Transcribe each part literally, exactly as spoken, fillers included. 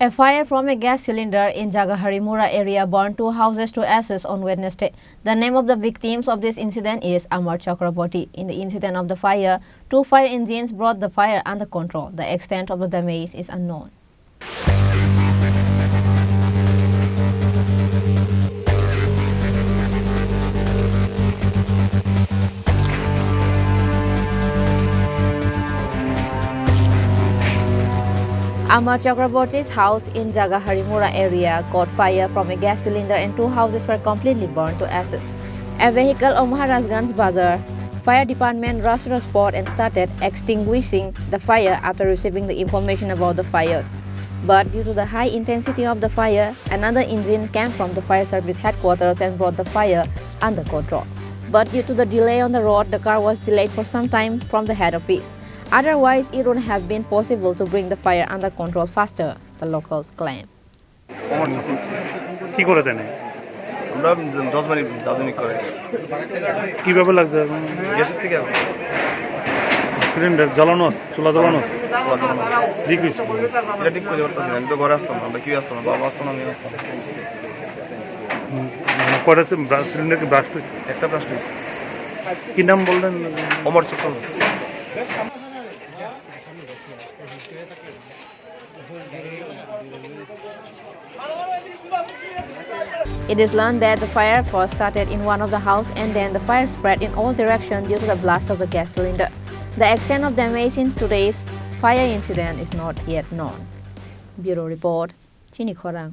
A fire from a gas cylinder in Jagaharimura area burned two houses to ashes on Wednesday. The name of the victims of this incident is Amar Chakraborty. In the incident of the fire, two fire engines brought the fire under control. The extent of the damage is unknown. Amar Chakraborty's house in Jagaharimura area caught fire from a gas cylinder and two houses were completely burned to ashes. A vehicle on Maharajganj Bazar. Fire department rushed to the spot and started extinguishing the fire after receiving the information about the fire. But due to the high intensity of the fire, another engine came from the fire service headquarters and brought the fire under control. But due to the delay on the road, the car was delayed for some time from the head office. Otherwise, it would have been possible to bring the fire under control faster, the locals claim. কি করে দেন? আমরা য-, যজমানি দাদুনি করে। কিভাবে লাগছে? গ্যাসের থেকে। সিলিন্ডার জ্বালানো আছে, চুলা জ্বালানো আছে? চুলা জ্বালানো আছে। লিক হয়েছে? এটা ঠিক করে পারতেছি না, আমি তো ঘরে আসতাম না, আমরা কেউ আসতাম না, বাবা আসতাম না, আমি আসতাম না। হুম, মানে কয়টা সি-, ব্রা-, সিলিন্ডার কি ব্রাস্ট হয়েছে? একটা ব্রাস্ট হয়েছে। কি নাম বললেন? অমর Chakraborty. It is learned that the fire first started in one of the house and then the fire spread in all directions due to the blast of the gas cylinder. The extent of damage in today's fire incident is not yet known. Bureau report, Chini Khorang.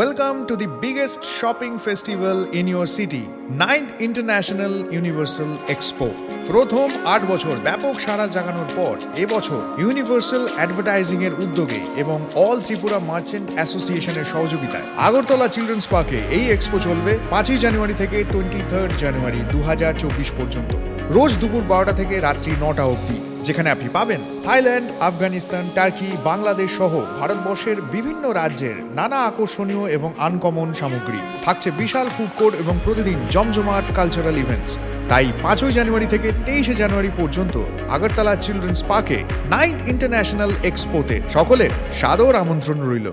Welcome to the biggest shopping festival in your city, ninth International Universal Expo. প্রথম আট বছর ব্যাপক সাড়া জাগানোর পর এবছর universal advertising এর উদ্যোগে এবং অল ত্রিপুরা মার্চেন্ট অ্যাসোসিয়েশনের সহযোগিতায় আগরতলা চিলড্রেন্স পার্কে এই এক্সপো চলবে পাঁচই জানুয়ারি থেকে টোয়েন্টি থার্ড জানুয়ারি দু হাজার চব্বিশ পর্যন্ত, রোজ দুপুর বারোটা থেকে রাত্রি নটা অবধি, যেখানে আপনি পাবেন থাইল্যান্ড, আফগানিস্তান, টার্কি, বাংলাদেশ সহ ভারতবর্ষের বিভিন্ন রাজ্যের নানা আকর্ষণীয় এবং আনকমন সামগ্রী। থাকছে বিশাল ফুড কোর্ট এবং প্রতিদিন জমজমাট কালচারাল ইভেন্টস। তাই পাঁচই জানুয়ারি থেকে তেইশে জানুয়ারি পর্যন্ত আগরতলা চিলড্রেন্স পার্কে নাইন্থ ইন্টারন্যাশনাল এক্সপোতে সকলের সাদর আমন্ত্রণ রইল।